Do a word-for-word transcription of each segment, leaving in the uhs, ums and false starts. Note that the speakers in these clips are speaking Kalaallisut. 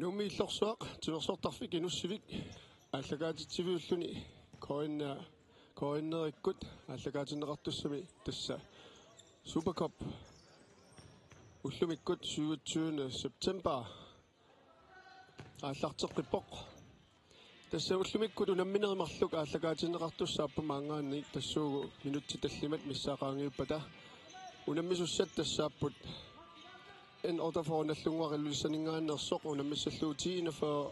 Nuummi illorsuaq timersortarfik Inussivik aallakaatitsiviulluni K N-, K N-erikkut aallakaatinneqartussami tassa Supercup ullumikkut syvogtyvende september aallarteqqippoq. Tassa ullumikkut unamminerit marluk aallakaatinneqartussaapput maanngaanniit tassuugu minutsit tallimat missaa qaangiuppata. Unammisussat tassaapput N otteogfyrre Nagdlunguaq Ilulissaninngaanneersoq unammissallugu T enogfyrre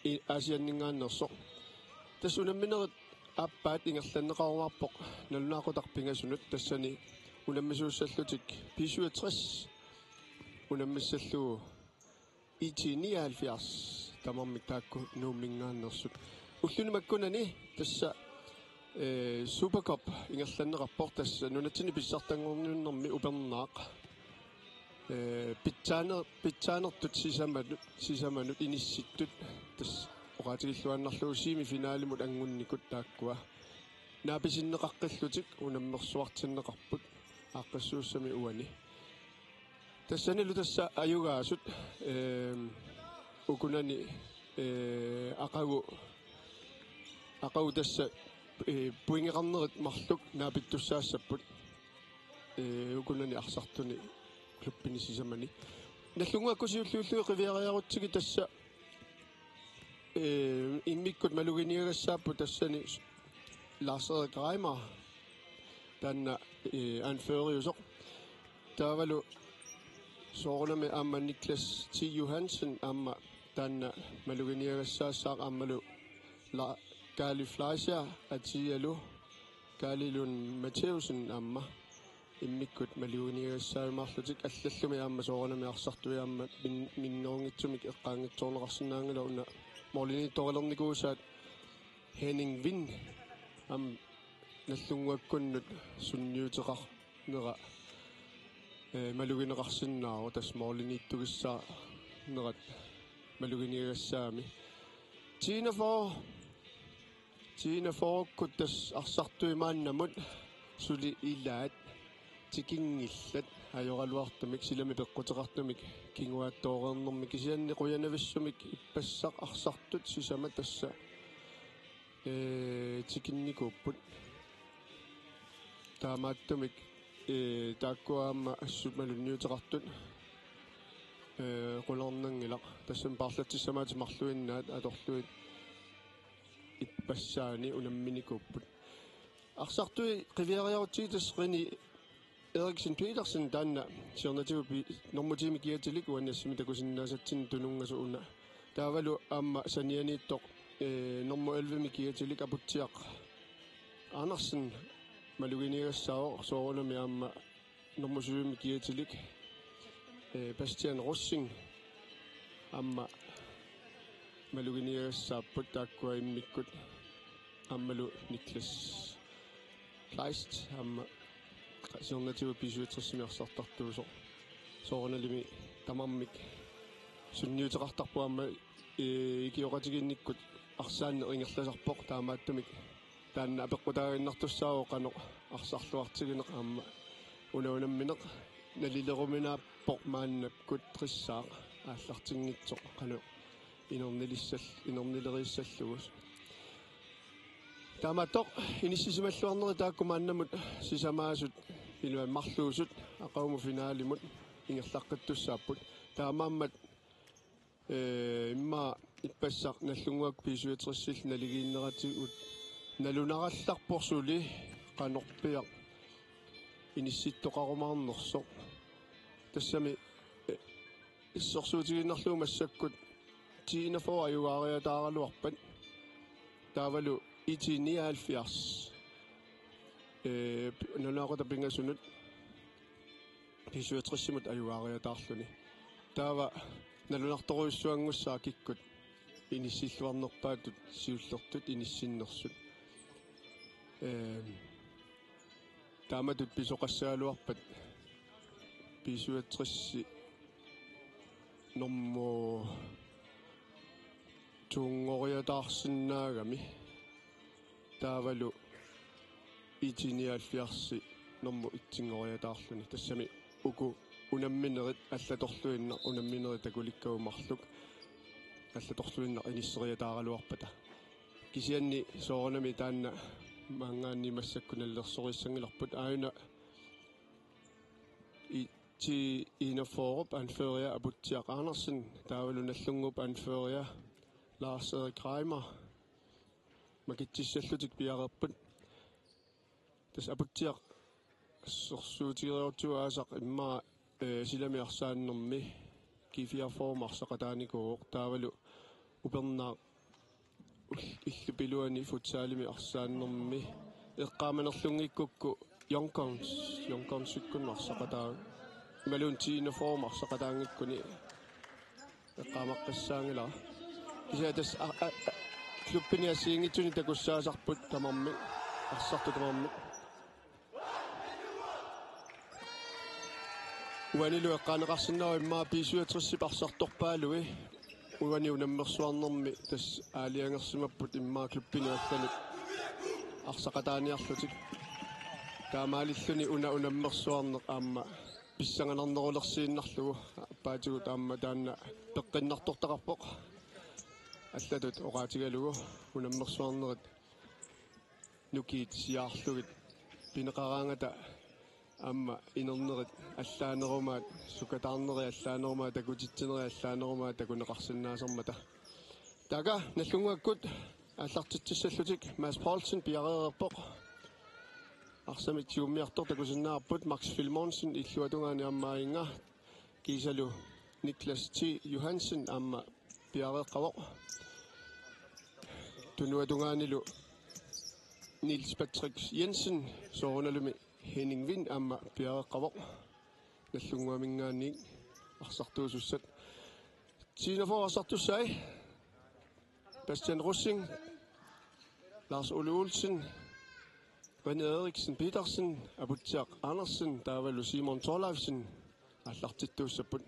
i-, Aasianninngaanneersoq. Tassa unamminerit aappaat ingerlanneqarumaarpoq nalunaaqutaq pingasunut, tassani unammisuussallutik B syvogtres unammissallugu I T nioghalvfjerds tamarmik taakku Nuumminngaanneersut. Ulluni makkunani tassa, eh, Supercup ingerlanneqarpoq, tassa nunatsinni pissartanngorniunnermi upernaaq. Eh, pitsaaner-, pitsaanertut sisamanut, sisamanut inissittut tassa oqaatigilluinnarlugu semifinalimut anngunnikut taakkua naapisinneqaqqillutik unammersuartinneqarput aaqqissuussami uani. Tassanilu tassa ajugaasut, ehm, ukunani, eh, aqagu, aqagu tassa, eh, pointeqarnerit marluk naapittussaassapput, eh, ukunani arsartuni klubbini sisamani. Nagdlunguakkut siulliullugit qiviariarutsigit tassa, eh, immikkut maluginiagassaapput tassani Lars Erik Reimer taanna, eh, anføreriusoq. Taavalu soorunami aamma Niklas T. Johansen aamma taanna maluginiagassaassaaq aammalu La-, Kaali Fleischer atialu Kaali Lund Mathæussen aamma immikkut maluginiagassaajumaarlutik, allallumi aamma soorunami arsartui aamma min-, minnerunngitsumik eqqaanngitsoorneqarsinnaanngilaq una målimiittorilernikuusaat Henning Wind aamma Nagdlunguakkunnut sunniuteqarnera, eh, malugineqarsinnaavoq, tassa målimiittugissaarnerat maluginiagassaagami. T enogfyrre, T enogfyrrekkut tassa arsartui maannamut suli ilaat tikinngillat ajoraluartumik, silami peqquteqartumik kinguaattooreernermik, kisianni qujanavissumik ippassaq arsartut sisamat tassa, eh, tikinnikuupput. Taamaattumik, eh, taakkua aamma assut malunniuteqartut, eh, qularnanngilaq. Tassami paarlatsissamaat marluinnaat atorlugit ippassaani unamminikuupput. Arsartui qiviariarutsigit tassa René Eriksen Petersen taanna siornatigut pi-, normu ti-mi kiatilik uani assimi takusinnaasatsinni tununngasoq una. Taavalu aamma sanianiittoq, eh, normu elleve-mi kiatilik Aputsiaq Andersen maluginiagassaavoq, soorunami aamma normu syv-mi kiatilik, eh, Bastian Rosing aamma maluginiagassaapput, taakkua immikkut aammalu Niklas Kleist aamma siornatigut B syvogtres-imi arsartartuusoq. Soorunalimi tamarmik sunniuteqartarput aamma, eh, ikioqatigiinnikkut arsaanneq ingerlasarpoq, taamaattumik taanna apeqqutaaginnartussaavoq qanoq arsarluartigineq aamma una unammineq nalileruminaappoq maannakkut trissaaq aallartinngitsoq qanoq inernilissal-, inernileriissallugu. Taamaattoq inissisimalluarnerit taakku maannamut sisamaasut iluamik marluusut aqagumut finalimut ingerlaqqittussaapput. Taamaammat, eh, immaqa ippassaq Nagdlunguakkut B syvogtres-illu naligiinneratigut nalunarallarpoq suli qanorpiaq inissittoqarumaarnersoq. Tassami, eh, assersuutigiinnarlugu massakkut T enogfyrre ajugaariataaraluarpat. Taavalu I T nioghalvfjerds, eh, pi-, nalunaaqutaq pingasunut B syvogtres-imut ajugaariataarluni. Taava nalunartorujussuanngussaaq kikkut inissilluarnerpaatut siullertut inissinnersut. Ehm, taamatut pisoqassagaluarpat B syvogtres-i normu to-nngoriataarsinnaagami. Taavalu I T nioghalvfjerds-i normu et-nngoriataarluni. Tassami uku unamminerit allatorluinnaq, unamminerit takulikkagut marluk allatorluinnaq inisseriataaraluarpata. Kisianni soorunami taanna maanngaanniit massakkut nalilersorissanngilarput. Aajuna IT enogfyrre anfører Aputsiaq Andersen, taavalu Nagdlunguup anfører Lars Erik Reimer makitsissallutik piareerput. Tassa Aputsiaq assersuutigereerutigu aasaq immaqa, eh, silami arsaannermi G fireogfyrre arsaqataanikuuvoq, taavalu upernaaq ul-, illup iluani futsalimi arsaannermi eqqaamanerlunngikkukku Young Guns, Young Gunsikkut arsaqataa-, imaluunniit T enogfyrre arsaqataanngikkuni eqqaamaqqissaanngilara. Kisianni tassa a-, a-, a-, klubbini assigiinngitsuni takussaasarput tamarmik, arsartut tamarmik. Uanilu eqqaaneqarsinnaavoq immaqa B syvogtresip arsartorpaalui. Uani unammersuarnermi tassa aalajangersimapput immaqa klubbinut allanut arsaqataaniarlutik. Taamaalilluni una unammersuarneq aamma pissanganarnerulersiinnarlugu, aappaatigut aamma taanna peqqinnartortaqarpoq. Allatut oqaatigalugu unammersuarnerit nukiit siaarlugit pineqaraangata aamma inernerit allaanerumaat, sukataarnerit allaanerumaat, takutitsinerit allaanerumaat takuneqarsinnaasarmata. Taava Nagdlunguakkut aallartitsissallutik Mads Poulsen piareerpoq. Arsamik tigummiartoq takusinnaavarput. Max Filemonsen illuatungaani aamma aajinnga, kiisalu Niklas T. Johansen aamma piareeqqavoq. Tunuatungaanilu Niels Patrick Jensen, soorunalumi Henning Wind aamma piareeqqavoq. Nagdlunguaminngaanniit arsartuusussat. T enogfyrre arsartussai: Bastian Rosing, Lars Ole Olsen, René Eriksen Petersen, Aputsiaq Andersen taavalu Simon Thorleifsen aallartittuussapput.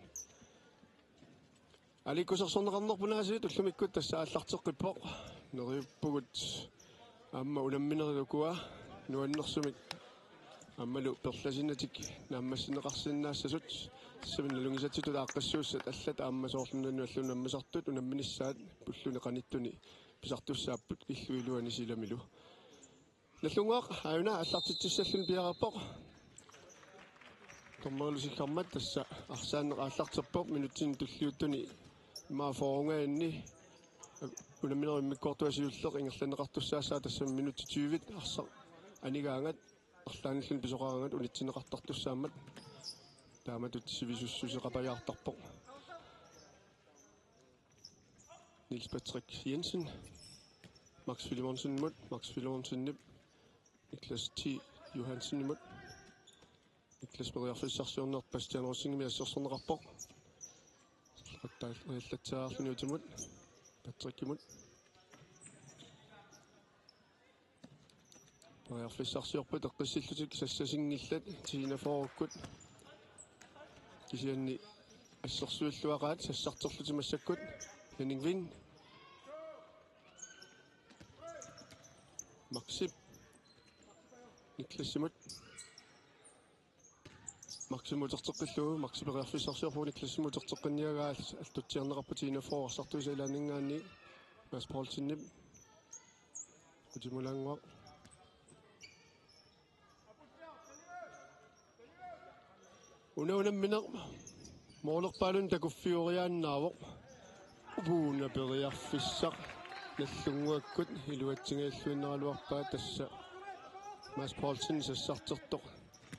Aliikkusersorneqarnerput aasiit ullumikkut tassa aallarteqqippoq. Neriuppugut aamma unamminerit ukua nuannersumik aammalu perlasinnatik naammassineqarsinnaassasut. Tassami nalunngisatsitut aaqqissuussat allat aamma soorlu nunanut allanut ammasartut unamminissaat pulluni qanittuni pisartussaapput illup iluani silamilu. Nagdlunguaq aajuna aallartitsissalluni piareerpoq. Dommerillu siggarmat tassa arsaanneq aallartippoq minutsini tulliuttuni immaqa fyrrenngaanni. Unamminerup immikkoortua siulleq ingerlanneqartussaassaaq, tassami minutsit tyvit arsaq anigaangat arlaannilluunniit pisoqaraangat unitsinneqartartussaammat. Taamatut sivisussuseqapajaartarpoq. Niels Patrick Jensen, Max Filemonsenimut, Max Filemonsenip Niklas T. Johansenimut. Niklas periarfissarsiornersoq Bastian Rosingimit assersorneqarpoq. Qattaal-, riallatsiaarluni utimut. Patrickimut. Periarfissarsiorput eqqissillutik sassasinngillat T enogfyrrekkut. Kisianni assersuilluaqaat sassarterlutik massakkut. Henning Wind. Maxip. Niklasimut. Maximut uterteqqillugu, Maxi periarfissarsiorpoq Niklasimut uterteqqinniagaa, altutsiarneqarpoq T enogfyrre arsartuisa ilaanninngaanniit. Mads Poulsenip. Qutimulaannguaq. Una unammineq moolerpaalunnik takuffioriaannaavoq. Uuna periarfissaq Nagdlunguakkut iluatsinngilluinnaraluarpaa, tassa Mads Poulsen sassartertoq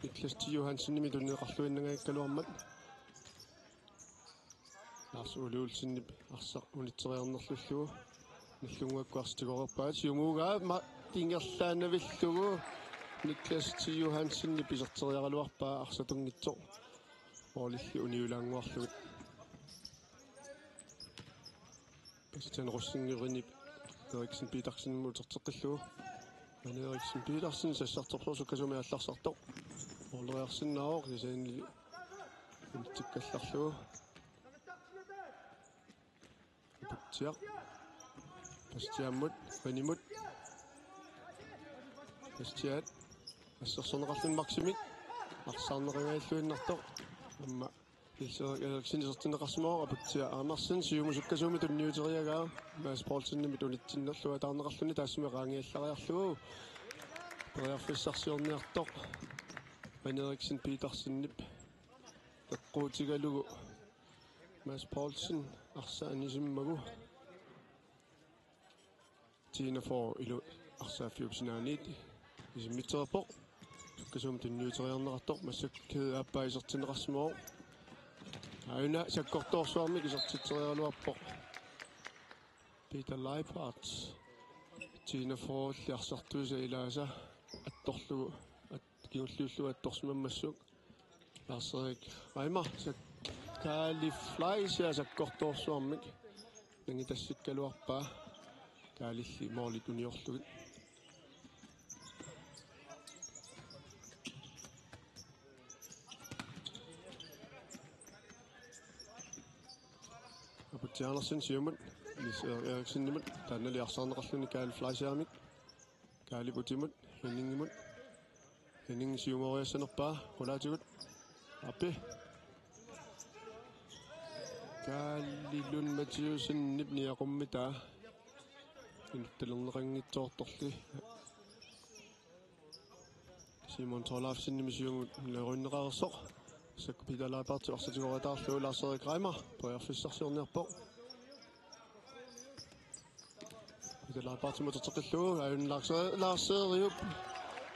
Niklas T. Johansenimit tunineqarluinnangajakkaluarmat. Lars Ole Olsenip arsaq unitseriarnerlullugu. Nagdlunguakkut arsaq tigoreerpaa, siumuugaa ma-, ingerlaannavillugu Niklas T. Johansenip iserteriaraluarpaa arsatunngitsoq. Målilli uniulaannguarlugit. Bastian Rosingerinip Eriksen Petersenimut uterteqqillugu. René Eriksen Petersen sassarterpoq, sukkasuumik aallarsartoq. Måleriarsinnaavoq, kisianni unitsikkallarlugu. Aputsiaq. Bastianimut, Renimut. Bastian. Assersorneqarluni Maximik. Arsaarneqangajalluinnartoq. Aamma Niels Erik Eriksen isertinneqarsimavoq, Aputsiaq Andersen siumut sukkasuumik tunniuteriaraa Mads Poulsenimit unitsinnerlugu ataarneqarluni, taassuma qaangiallariarlugu periarfissarsiorniartoq René Eriksen Petersenip eqquutigalugu Mads Poulsen arsaq anisimmagu. T-enogfyrre ilu arsaaffiup sinaaniit isimmitseriarpoq. Sukkasuumik tunniuteriarneqartoq, massakkut Kede Aappaa isertinneqarsimavoq. Aajuna sakkortoorsuarmik isertitseriaraluarpoq Peter Leiphardt. T-enogfyrrelli arsartuisa ilaasa attorlugu, at-, kingulliullugu attorsimammassuk. Lars-Erik Reimer, sak-, Kaali Fleischer sakkortoorsuarmik nangitassikkaluarpaa. Kaalilli målit uniorlugit. Aputsiaq Andersen siumut, Niels Erik Eriksenimut, taannali arsaarneqarluni Kaali Fleischerimit. Kaalip utimut, Henningimut. Henning siumoriassanerpaa, qulaatigut. Api. Kaali Lund Mathiassenip niaqummitaa. Inuttulerneqanngitsoortorli. Simon Thorleifsenimit siumut naleruinneqareersoq. Sakku Peter Leiphardt arsaq tigoriataarlugu Lars-Erik Reimer periarfissarsiorniarpoq. Peter Leiphardt muterteqqillugu, aajuna Lars-, Lars-Eriup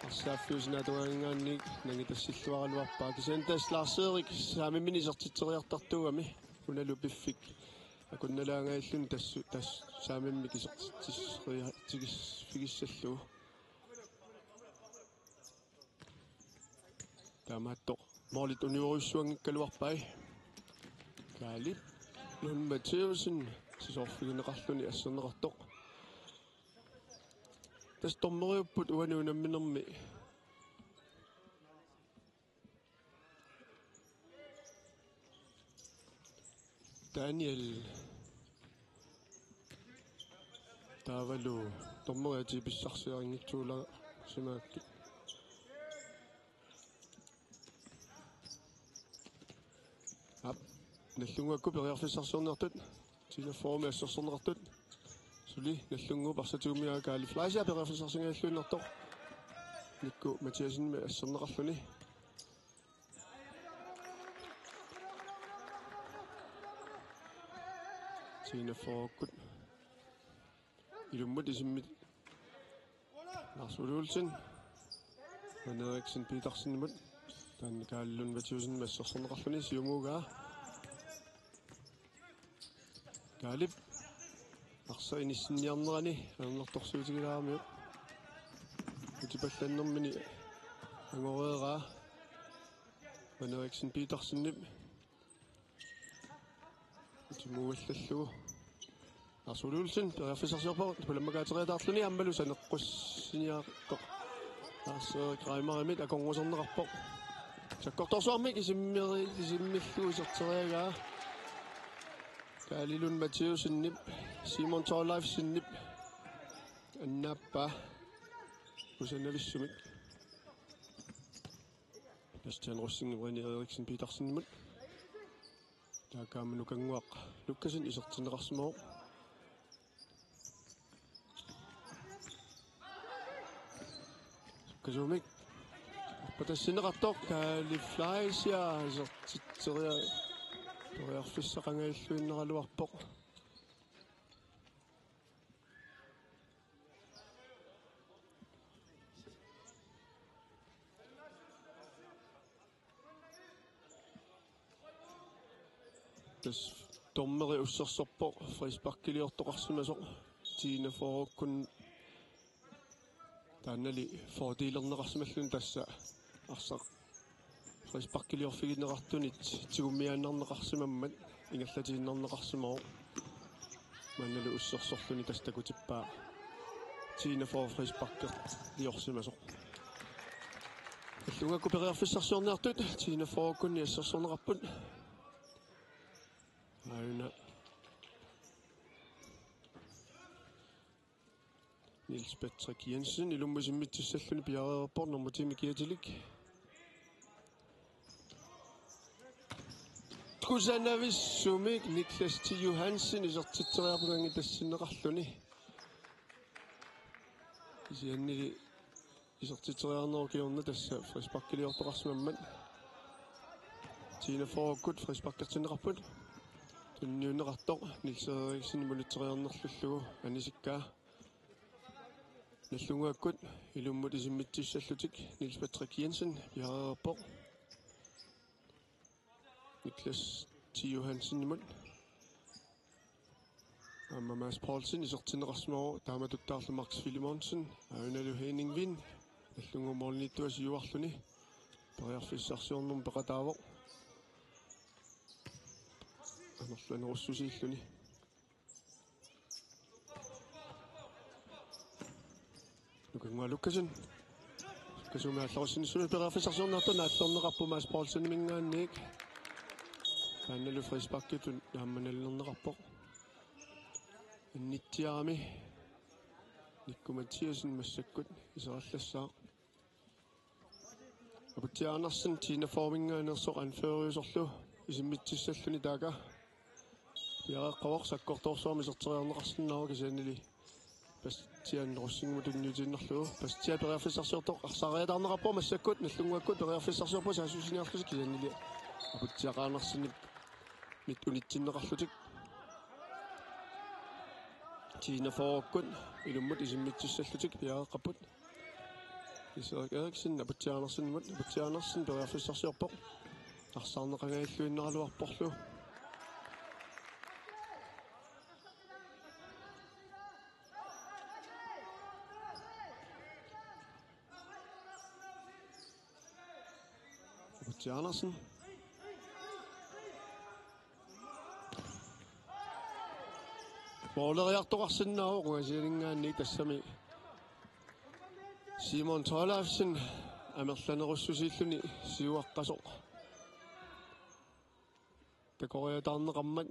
arsaaffiup sinaata tungaanniit nangitassilluaraluarpaa. Kisianni tassa Lars-Erik saamimminik isertitseriartartuugami unalu piffik akunnalaangajalluni tassa, tassa saamimmik isertitseriartigissallugu. Taamaattoq målit uniorujussuanngikkaluarpai. Kaali Lund Mathiassen sisoorfigineqarluni asserneqartoq. Tassa dommeriupput uani unamminermi Daniel. Taavalu dommeriatit pissarsiarinngitsuulaarsimagakkit. Aap, Nagdlunguakkut periarfissarsiorniartut, T-enogfyrremi assersorneqartut. Suli Nagdlunguup arsaq tigummiaa Kaali Fleischer periarfissarsingajalluinnartoq. Nikku Mathiassenimit asserneqarluni. T-enogfyrrekkut ilummut isimmit Lars Ole Olsen. René Eriksen Petersenimut. Taanna Kaali Lund Mathiassenimit assersorneqarluni siumuugaa. Kaalip arsaq inissinniarnerani ajornartorsiutigilaaramiuk. Utipallannermini angoreeraa. René Eriksen Petersenip utimuugallallugu. Lars Ole Olsen periarfissarsiorpoq, tappalammakateriataarluni aammalu saneqqussiniartoq. Lars-Erik Reimerimit akornuserneqarpoq. Sakkortoorsuarmik isimmeri-, isimmillugu iserteriaraa. Kaali Lund Mathiassenip, Simon Thorleifsenip annaappaa kusanavissumik. Christian Rosing, René Eriksen Petersenimut. Taakku aamma Nukannguaq Lukassen isertinneqarsimavoq. Sukkasuumik. Arpatassinneqartoq Kaali Fleischer isertitseriaa periarfissaqangajalluinnaraluarpoq. Tassa dommeri ussersorpoq frisparkiliortoqarsimasoq T-enogfyrrekkut, taannali fordelerneqarsimalluni tassa arsaq frisparkiliorfigineqartunit tigummiaannarneqarsimammat ingerlatiinnarneqarsimavoq. Maannalu ussersorluni tassa takutippaa T-enogfyrre frisparkiliorsimasoq. Nagdlunguakkut periarfissarsiorniartut T-enogfyrrekkunni assersorneqarput. Aajuna Niels Patrick Jensen ilummut isimmitsissalluni piareerpoq nummer ti-mik kiatilik. Kusanavissumik Niklas T. Johansen isertitseriarpoq angitassinneqarluni. Kisiannili isertitseriarnerup kingorna tassa frisparkiliortoqarsimammat. T-41-kkut frisparkertinneqarput. Tunniunneqartoq Niels Eriksen munitseriarnerlullugu anisikkaa. Nagdlunguakkut ilummut isimmitsissallutik Niels Patrick Jensen piareerpoq. Niklas T. Johansenimut. Aamma Mads Poulsen isertinneqarsimavoq, taamatuttaarlu Max Filemonsen, aanalu Henning Wind, Nagdlunguup målimiittua siuarluni. Periarfissarsiornermut peqataavoq. Amerlanerussusiilluni. Nukannguaq Lukassen. Sukkasuumik aallarussinissumik periarfissarsiorniartoq naallerneqarpoq Mads Poulseniminngaanniit. Taannalu frisparkitut aamma nallerneqarpoq. Annitsiarami Nikku Mathiassen massakkut iserallassaaq. Aputsiaq Andersen T-41-minngaanneersoq anføreriusorlu isimmitsissalluni taaka. Piareeqqavoq, sakkortoorsuarmik iserteriarneqarsinnaavoq kisiannili Bastian Rosingimut tunniutiinnarlugu. Bastian periarfissarsiortoq arsaariataarneqarpoq massakkut, Nagdlunguakkut periarfissarsiorput saassussiniarlutik kisiannili Aputsiaq Andersenimit unitsinneqarlutik. T-41-kkut ilummut isimmitsissallutik piareeqqapput. Niels Erik Eriksen Aputsiaq Andersenimut, Aputsiaq Andersen periarfissarsiorpoq. Arsaarneqangajalluinnaraluarporlu. Aputsiaq Andersen. Måleriartoqarsinnaavoq ungasianinngaanniit, tassami Simon Thorleifsen amerlanerussusiilluni siuaqqasoq. Takoriataarneqarmat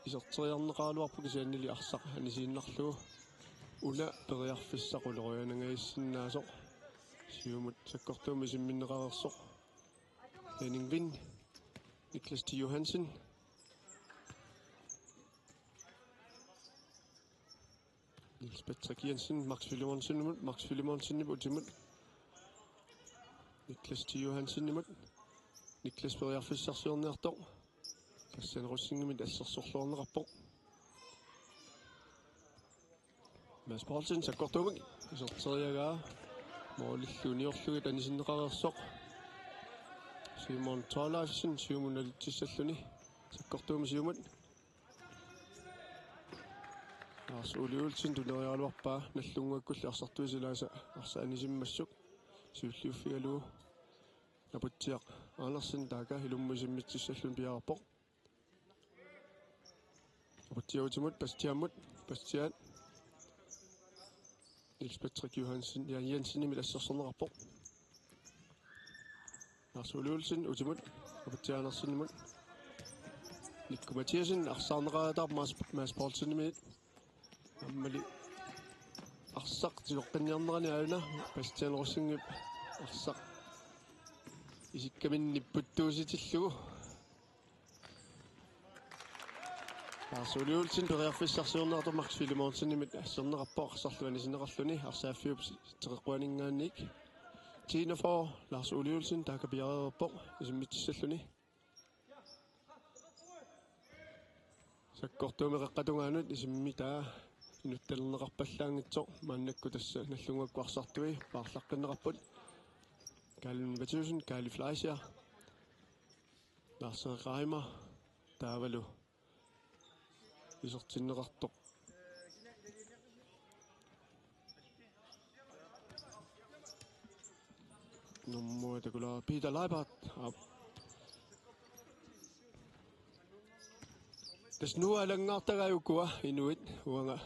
iserteriarneqaraluarpoq kisiannili arsaq anisiinnarlugu. Una periarfissaq ulorianangajassinnaavoq. Siumut sakkortuumik isimminneqareersoq Henning Wind, Niklas T. Johansen. Niels Patrick Jensen, Max Filemonsenimut, Max Filemonsenimut utimut. Niklas T. Johansenimut. Niklas periarfissarsiorniartoq. Bastian Rosingimit assersorluarneqarpoq. Mads Poulsen sakkortuumik iserteriagaa. Målillu uniorlugit anisinneqareersoq Simon Thorleifsen siumut nalitsissalluni. Sakkortuumik siumut. Lars Ole Olsen tuneriaraluarpaa Nagdlunguakkulli arsartuisa ilaasa arsaq anisimmassuk siulliuffigalugu. Aputsiaq Andersen taaka ilummut isimmitsissalluni piareerpoq. Aputsiaq utimut Bastianimut, Bastian. Niels Patrick Johansen, Jan Jensenimit assersorneqarpoq. Lars Ole Olsen utimut, Aputsiaq Andersenimut. Nikku Mathiassen arsaarneqaataaq Mads, Mads Poulsenimit. Aammali arsaq tigoqqinniarnerani aajuna Bastian Rosingip arsaq isikkaminni nipputtuusitillugu. Lars Ole Olsen periarfissarsiorniartoq Max Filemonsenimit asserneqarpoq arsarlu anisinneqarluni arsaaffiup teqeqquaninngaanniit. T-41 Lars Ole Olsen taaka piareerpoq isimmitsissalluni. Sakkortuumik qeqqata tungaanut isimmitaa inuttallerneqarpallaanngitsoq maannakkut tassa Nagdlunguakkut arsartui paarlaqqinneqarput. Kaali Mathiassen, Kaali Fleischer, Lars Reimer taavalu isertinneqartoq. Nummer takulaar Peter Leibert. Aap. Tassa Noah alanngaartagaa ukua inuit uanga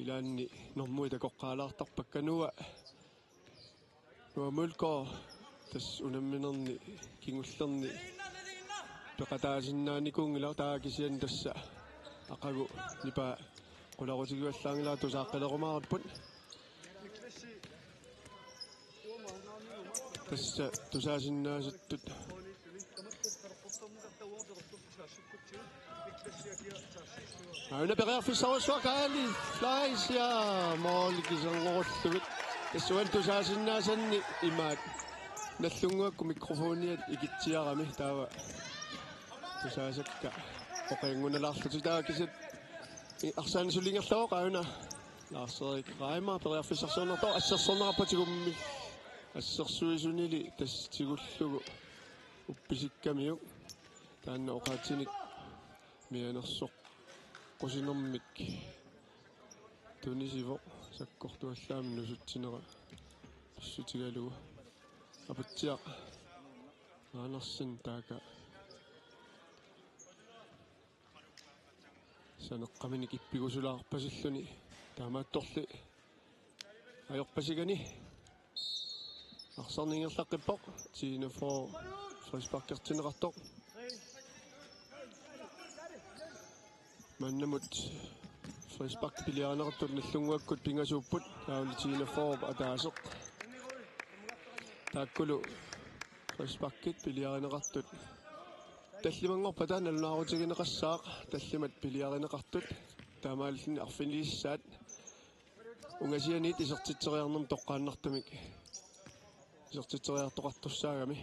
ilaanni normui takoqqaalaartarpakka Noah. Noah Mølgaard tassa unamminerni kingullerni peqataasinnaanikuunngilaq, taava kisianni tassa aqagu nipaa qularutigivallaanngilara tusaaqqilerumaarparput. Tassa tusaasinnaasutut Auna periarfissarujussuaq Kaali Fleischer, måli kiserngorullugu. Tassuan tusaasinnaasanni imaat. Nallunnguakkut mikrofoniat ikitsiarami taava. Tusaasakka oqianngunalaarlutik taava kisianni arsaanik suli ingerlavoq Auna. Lars-Erik Reimer periarfissarsiornartoq assersornerarpoq tigummi. Assersuisunili tassa tigullugu uppisikkamiuk. Taanna oqaatsinik mianersoq qusinermik tunisivoq sakkortuallaamik nusutsinera pissutigalugu. Aputsiaq Andersen taaka saneqqaminik ippigusulaarpasilluni taamaattorli ajorpasigani. Arsarneq ingerlaqqippoq, T-41 frisparkertinneqartoq. Maannamut frispark piliarineqartut Nallunnguakkut pingasuupput, taavalu T-41 ataaseq. Taakkulu frisparkit piliarineqartut tallimanngorpata nalunaarutigineqassaaq, tallimat piliarineqartut taamaalilluni arfinilissaat. Ungasianiit isertitseriarnermik toqqaannartumik isertitseriartoqartussaagami.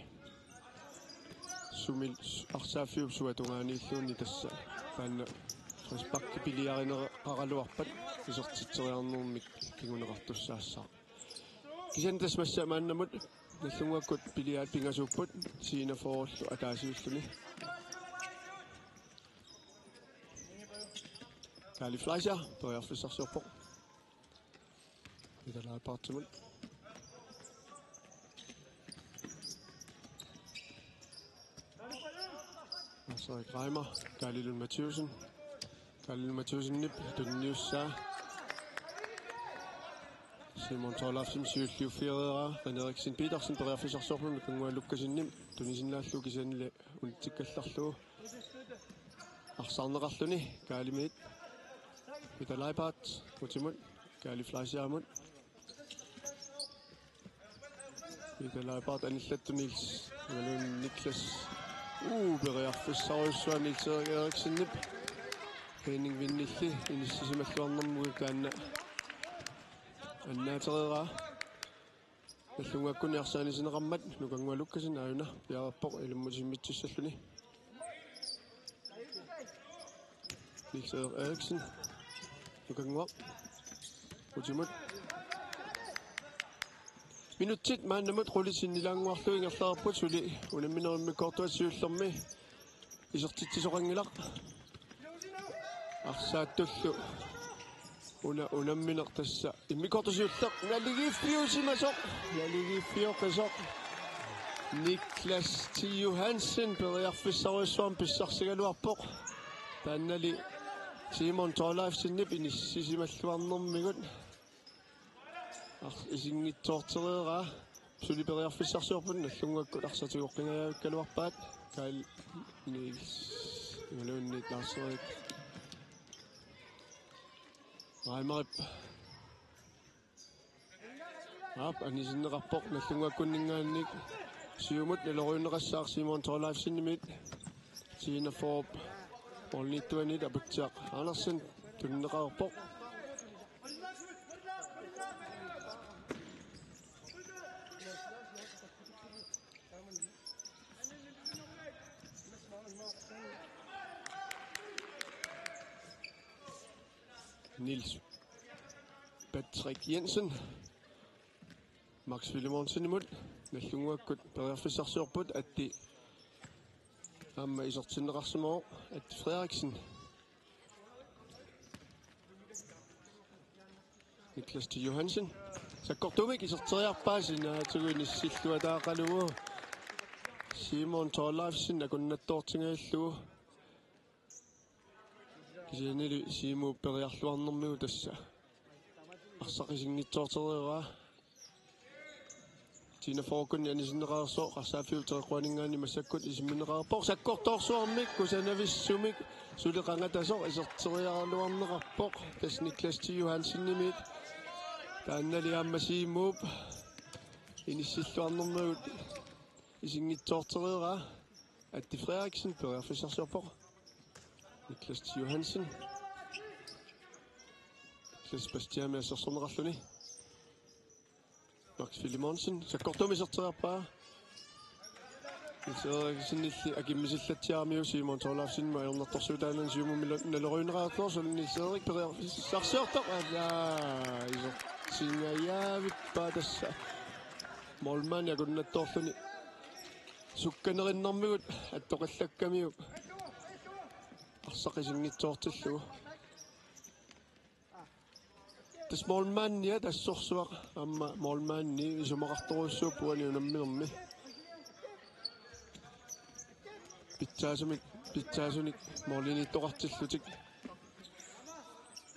Sumil arsaaffiup suatungaaniilluunniit tassa taanna frisparki piliarineqaraluarpat isertitseriarnermik kinguneqartussaassaaq. Kisianni tassa massa maannamut Nallunnguakkut piliaat pingasuupput T-41-llu ataasiulluni. Kaali Fleischer periarfissarsiorpoq. Peter Leibartimut. Lars-Erik Reimer, Kaali Lund Mathæussen. Kaali Lund Mathæussenip tunniussaa. Simon Thorleifsen siulliuffigereeraa, René Eriksen Petersen periarfissarsiorpoq, Nukannguaq Lukassenip tunisinnaallugu kisiannili unitsikkallarlugu. Arsarneqarluni Kaalimiit. Peter Leibart utimut, Kaali Fleischerimut. Peter Leibart anillattoq Niels. Imaluunniit Niklas. Uu, periarfissarujussuaq Niels Erik Eriksenip. Henning Vindilli inissisimalluarnermigut taanna annaatereeraa. Nallunnguakkunni arsaannissineqarmat Nukannguaq Lukkassen aajuna piareerpoq ilummut isimmitsissalluni. Niels Erik Eriksen. Nukannguaq. Utimut. Minutsit maannamut qulit sinnilaannguarlugu ingerlareerput, suli unamminerup immikkoortuata siullermi isertitsisoqanngilaq. Arsaattullu una unammineq tassa immikkoortoq siulleq naligiiffiusimasoq, naligiiffioqisoq. Niklas T. Johansen periarfissarujussuarmik pissarsigaluarpoq. Taannali Simon Thorleifsenip inissisimalluarnermigut ar-, isinngitsoortereeraa. Suli periarfissarsiorput, Nallunnguakkut arsaq tigoqqingajavikkaluarpaat. Kaali Niels imaluunniit Lars-Erik Reimerip. Aap, anisinneqarpoq Nallunnguakkunninngaanniit. Siumut naloriunneqassaaq Simon Thorleifsenimit. T-41-p målimiittuaniit Aputsiaq Andersen tunineqareerpoq. Niels Patrick Jensen. Max Filemonsenimut. Nallunnguakkut periarfissarsiorput, Atti aamma isertinneqarsimavoq, Atti Frederiksen. Niklas T. Johansen. Sakkortuumik iserteriarpaa, sinaatigut inissilluataaqalugu. Simon Thorleifsen akunnattoortingajallugu. Kisiannili Siumup periarluarnermigut tassa arsaq isinngitsoortereeraa. T-41-kkunni anisinneqareersoq arsaaffiup teqeqquaninngaanniit massakkut isimminneqareerpoq. Sakkortoorsuarmik kusanavissumik suli qangatasoq iserteriaraluarneqarpoq. Tassa Niklas T. Johansenimit. Taannali aamma Siumup inissilluarnermigut isinngitsoortereeraa. Atti Frederiksen periarfissarsiorpoq. Niklas T. Johansen. Niklas Bastianimit assersorneqarluni. Max Filemonsen, sakkortuumik iserteriarpaa. Niels Eriksenilli akimmisilaatsiaramiuk Simon Thorleifsenimut ajornartorsiutaanani siumummi naloriunneqartoq, suli Niels Erik periarfissarsiortoq. Ajaa, isertingajavippaa tassa. Målmandi akunnattoorluni sukkanerinnarmigut attoqillakkamiuk arsaq isinngitsoortillugu. Tassa målmandia tassorsuaq, aamma målmandi isumaqartorujussuuvoq uani unamminermi. Pitsaasumik, pitsaasunik målimiittoqartillutik.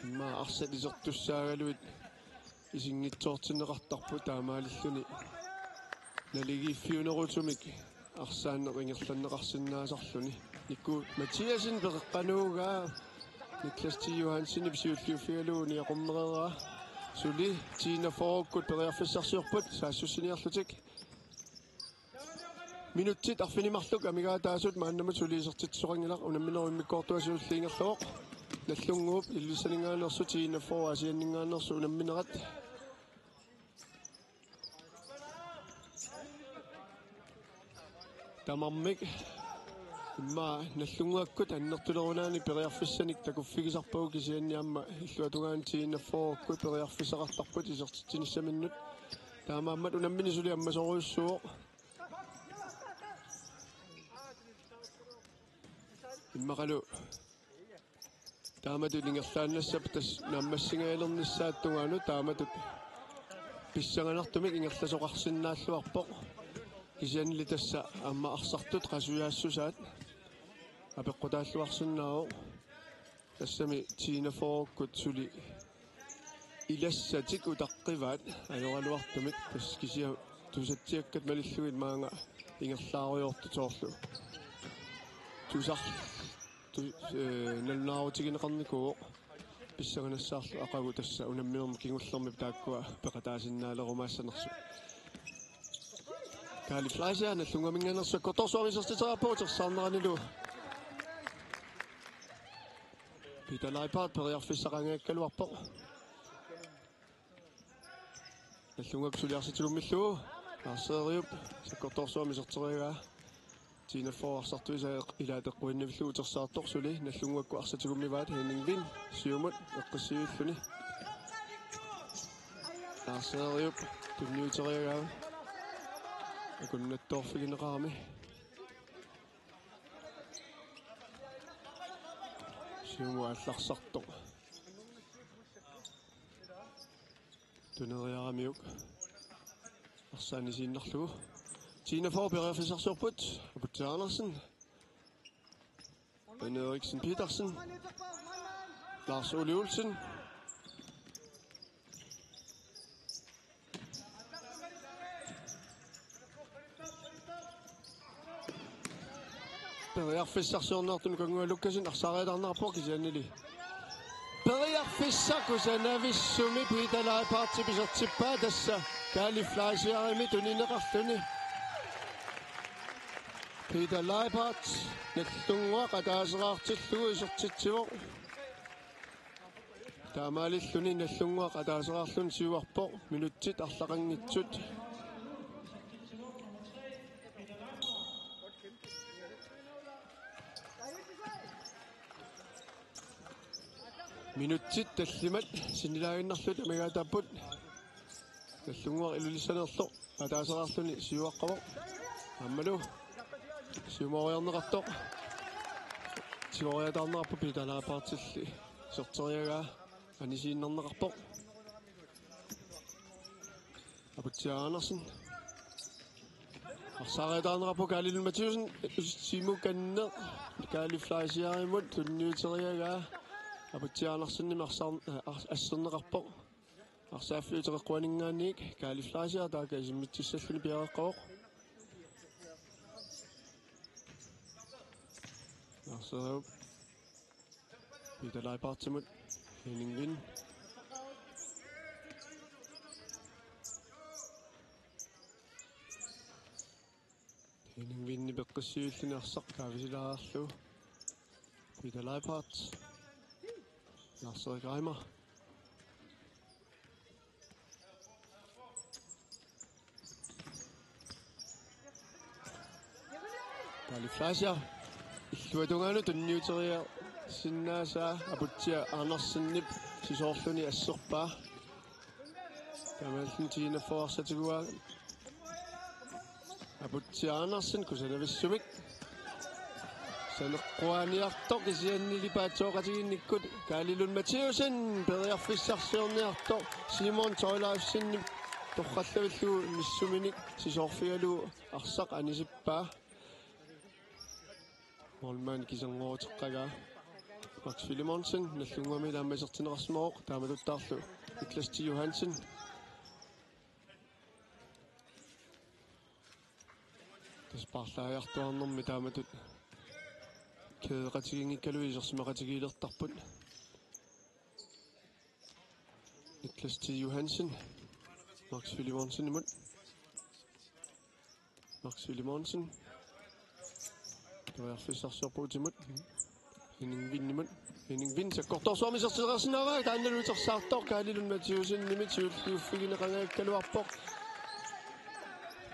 Immaqa arsaq isertussaagaluit isinngitsoortinneqartarput, taamaalilluni naligiiffiunerutumik arsaanneq ingerlanneqarsinnaasarluni. Niku Mathiassen peqeqqanuugaa, Niklas T. Johansenip siulliuffigalugu niaqummereeraa. Suli T-41-kkut periarfissarsiorput saassussiniarlutik. Minutsit arfineq-marluk amigaataasut maannamut suli isertitsisoqanngilaq, unamminerup immikkoortua siulliup ingerlavoq. Nagdlunguup Ilulissaninngaanneersut T-41 Aasianninngaanneersut unamminerat. Tamarmik immaqa Nagdlunguakkut annertulerunaanni periarfissanik takuffigisarpagut, kisianni aamma illuatungaani T-41-kkut periarfissaqartarput isertitsinissaminnut. Taamaammat unammineq suli ammasorujussuuvoq. Immaqalu taamatut ingerlaannassappat tassa naammassingajalernissaata tungaanut taamatut pissanganartumik ingerlasoqarsinnaalluarpoq. Kisiannili tassa aamma arsartut qasujaassusaat apeqqutaalluarsinnaavoq. Tassami T-41-kkut suli ilassatik utaqqivaat ajoraluartumik, tassa kisianni tusatsiakkat malillugit maanga ingerlaarujoortut soorlu. Tusar-, tu-, ee, nalunaarutigineqarnikuuvoq pissanganassaarlu aqagu tassa unamminermi kingullermi taakkua peqataasinnaalerumaassanersut. Kaali Fleischer, Nagdlunguaminngaanneersoq, sakkortoorsuarmik isertitseriarpoq utersaarneranilu. Peter Leipart periarfissaqangaakkaluarpoq. Nagdlunguakkut suli arsaq tigummillugu. Lars Eriup sakkortoorsuarmik iserteriaraa. T-41 arsartuisa ilaat eqquinnarlugu utersaartoq, suli Nagdlunguakkut arsaq tigummivaat. Henning Wind siumut eqqissiviulluni. Lars Eriup tunniuteriaraa. Akunnattoorfigineqarami. Siumut aallarsartoq. Tuneriaramiuk arsaq anisiinnarlugu. T-41 periarfissarsiorput. Aputsiaq Andersen. Benny Eriksen Petersen. Lars Ole Olsen. Periarfissarsiorniartuni Kanguaq Lukassen arsaariataarnerpoq, kisiannili periarfissaq kusanavissumik Peter Leipartip isertippaa, tassa Kaali Fleischerimit tunineqarluni. Peter Leipart Nagdlunguaq ataaseraartillugu isertitsivoq. Taamaalilluni Nagdlunguaq ataaseraarluni siuarpoq, minutsit arlaqanngitsut. Minutsit tallimat sinnilaaginnarlutik amigaataapput. Nagdlunguaq Ilulissaneersoq ataaseraarluni siuaqqavoq. Aammalu siumooriarneqartoq. Tigoriataarnerarpoq, Peter Leipartilli iserteriaraa anisiinnarneqarpoq. Aputsiaq Andersen. Arsaariataarnerarpoq Kaali Lund Mathiassen. Simukanneq Kaali Fleischerimut tunniuteriaraa. Aputsiaq Andersenimit arsaar-, ars-, asserneqarpoq. Arsaaffiup teqeqquaninngaanniit Kaali Fleischer taakku isimmitsissalluni piareeqqavoq. Lars Eriup. Peter Leipartimut. Henning Wind. Henning Windip eqqissiviulluni arsaq kaavisilaarlugu. Peter Leiphardt. Lars Erik Reimer. Paali Fleischer. Illuatungaanut tunniuteriarsinnaasaa Aputsia Andersenip sisoorluni asserpaa. Taamaalilluni T enogfyrre arsaq tiguaa. Aputsia Andersen kusanavissumik. Saneqquaaniartoq kisiannili paatsooqatigiinnikkut Kaali Lund Mathiussen periarfissarsiorniartoq Simon Thorleifsenip torrallavillugu missuminik sisoorfigalugu arsaq anisippaa. Målmand kisanngoruteqqagaa. Max Filemonsen, Nagdlunguamiit aamma isertinneqarsimavoq, taamatuttaarlu Niklas T. Johansen. Tassa paarlaajartuarnermi taamatut kædeqatiginngikkaluit isersimaqatigiilertarput. Niklas T. Johansen. Max Filemonsenimut. Max Filemonsen. Periarfissarsiorpoq utimut. Henning Vindimut. Henning Vind sakkortoorsuarmik isertitseriarsinnaavaa. Taannalu utersaartoq Kaali Lund Mathiussenimit siulliuffigineqangajakkaluarpoq.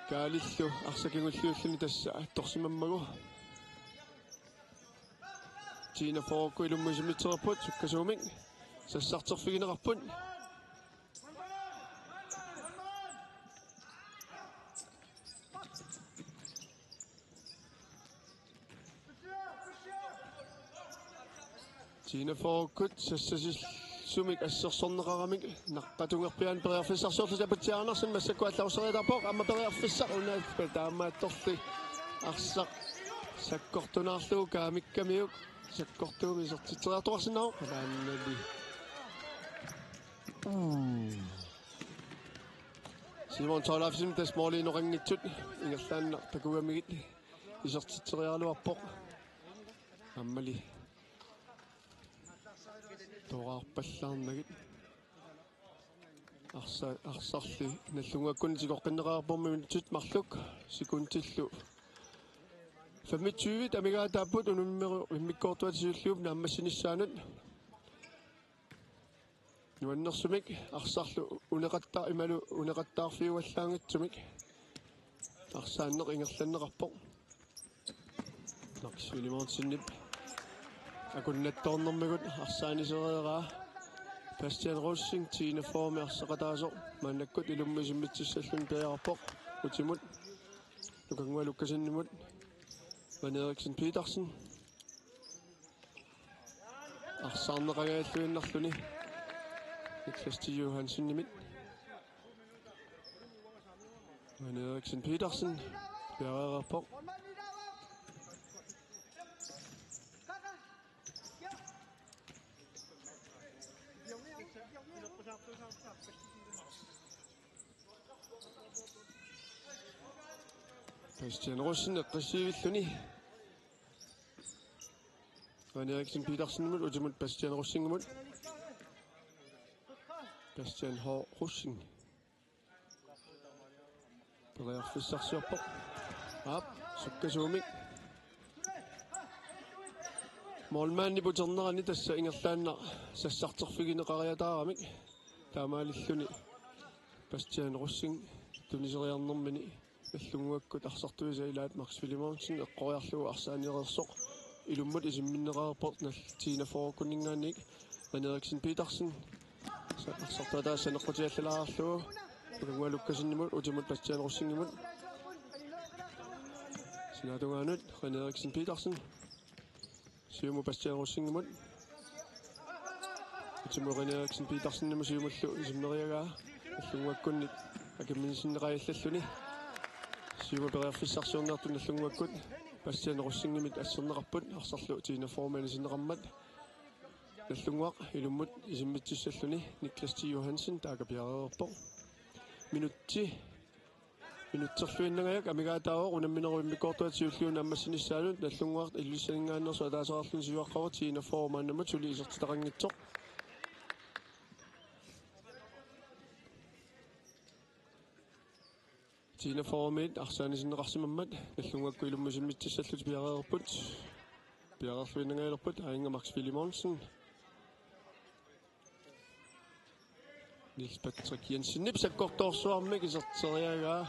Kaalillu arsaq kingulliulluni tassa attorsimammagu. T enogfyrrekkut ilummut isimmitseriarput sukkasuumik. Sassarterfigineqarput. T enogfyrrekkut sassasissumik assersorneqaramik naqqatungerpiaani periarfissarsiorlutik. Aputsia Andersen massakkut allarusseriataarpoq, aamma periarfissaq una taamaattorli arsaq sakkortunaarlugu kaamikkamiuk sakkortuumik isertitseriartoqarsinnaavoq. Taannali Simon Thorleifsen tassa måli inoqanngitsut ingerlaannaq takugamigit isertitseriaraluarpoq. Aammali toraarpallaarnagit. Arsa-, arsarli Nagdlunguakkunni tigoqqinneqarpoq minutsit marluk sekundillu femogtyve amigaataapput unamminerup immikkoortuata siulliup naammassinissaanut. Nuannersumik arsarlu uneqatta-, imalu uneqattaarfiuallaanngitsumik arsaanneq ingerlanneqarpoq. Max Filemonsenip akunnattoornermigut arsaanisereeraa Bastian Rosing T enogfyrremi arsaqataasoq maannakkut ilummut isimmitsissalluni periarpoq utimut Nukannguaq Lukassenimut René Eriksen Petersen. Arsaarneqangajalluinnarluni Niklas T. Johansenimit. René Eriksen Petersen piareerpoq. Bastian Rosing eqqissiivilluni. René Eriksen Petersenimut utimut Bastian Rosingimut. Bastian H. Rosing. Periarfissarsiorpoq. Aap, sukkasuumik. Målmandip uternerani tassa ingerlaannaq sassarterfigineqariataaramik. Taamaalilluni Bastian Rosing tuniseriarnermini Nagdlunguakkut arsartuisa ilaat Max Filemonsen eqqoriarlugu arsaanereersoq ilummut isimminneqarpoq nal-, T enogfyrrekkunninngaanniit René Eriksen Petersen. Sa-, arsartuataa saneqqutiallalaarlugu Nukannguaq Lukassenimut utimut Bastian Rosingimut. Sinaatungaanut René Eriksen Petersen. Siumut Bastian Rosingimut. Utimut René Eriksen Petersenimut siumullu isimmeriagaa. Nagdlunguakkunni akimmisinneqajallalluni. Siumut periarfissarsiorniartut Nagdlunguakkut Bastian Rosingimit asserneqarput arsarlu T enogfyrremi anisinneqarmat. Nagdlunguaq ilummut isimmitsissalluni Niklas T. Johansen taakku piareerpoq. Minutsi Minutserluinnangajak amigaataavoq unamminerup immikkoortuata siulliup naammassinissaanut Nagdlunguaq Ilulissaninngaanneersoq ataaseqarluni siuaqqavoq T enogfyrre maannamut suli isertitaqanngitsoq. T enogfyrremiit arsaanisinneqarsimammat Nagdlunguakkut ilummut isimmitsissallutik piareerput. piareerluinnangajalerput, aajunga Max Filemonsen. Niels Patrick Jensenip sakkortoorsuarmik iserteriaraa.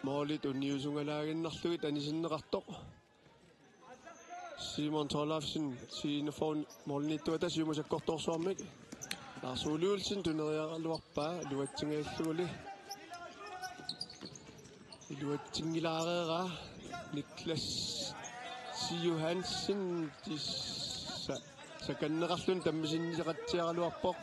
Målit uniusungalaaginnarlugit anisinneqartoq. Simon Thorleifsen, Signe Fogh, målimiittuata siumut sakkortoorsuarmik. Lars Ole Olsen tuneriaraluarpaa, iluatsinngilluinnarlugulu. Iluatsinngilaareeraa. Niklas Siu Hansen tassa sakanneqarluni tammisinneqatsiaraluarpoq.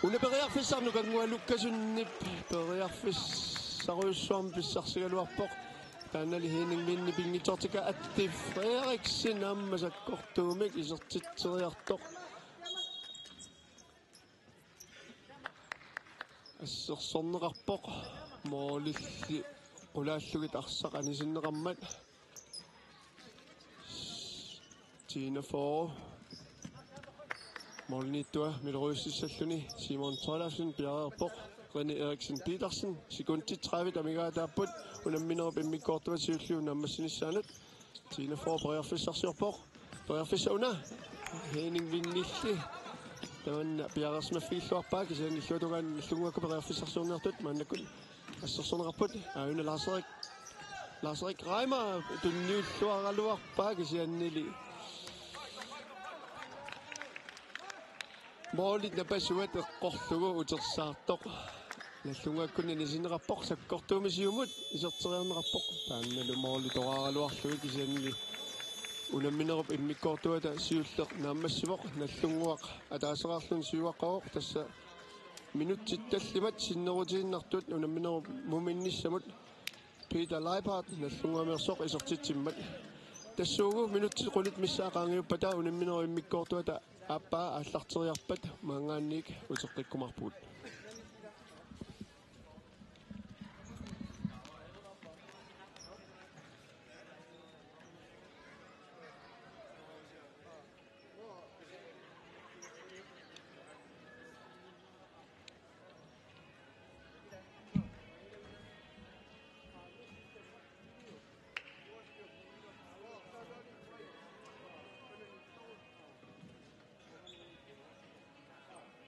Una periarfissaq Nukannguaq Lukasenip periarfissarujussuarmik pissarsigaluarpoq. Taannali Henning Vindip pinngitsoortikkaa Atti Frederiksen aamma sakkortuumik isertitseriartoq. Assersorneqarpoq. Målilli qulaallugit arsaq anisinneqarmat. Signe Fogh. Målimiittua miloriussissalluni Simon Thorleifsen piareerpoq. René Eriksen Petersen. Sekundit tredive amigaataapput. Unamminerup immikkoortuata siulliup naammassinissaanut. Signe Fogh periarfissarsiorpoq. Periarfissaq una. Henning Vindilli. Tamanna piareersimaffigilluarpaa kisianni illuatungaani Nagdlunguakka periarfissarsiorniartut maannakkut assersorneqarput. Aajuna Lars-Erik. Lars-Erik Reimer tunniulluaraluarpaa kisiannili. Målit napasuat eqqorlugu utersaartoq. Nagdlunguakkut anisinneqarpoq sakkortuumik siumut iserteriarneqarpoq. Taannalu målit toraaraluarlugit kisiannili unamminerup immikkoortuata siulleq naammassivoq. Nagdlunguaq ataaseqarluni siuaqqavoq tassa minutsit tallimat sinnerutiinnartut unamminerup muminnissamut. Peter Leibhardt Nagdlunguameersoq isertitsimmat. Tassuugu minutsit qulit missaa qaangiuppata unamminerup immikkoortuata aappaa aallarteriarpat maanngaanniit uteqqikkumaarpugut.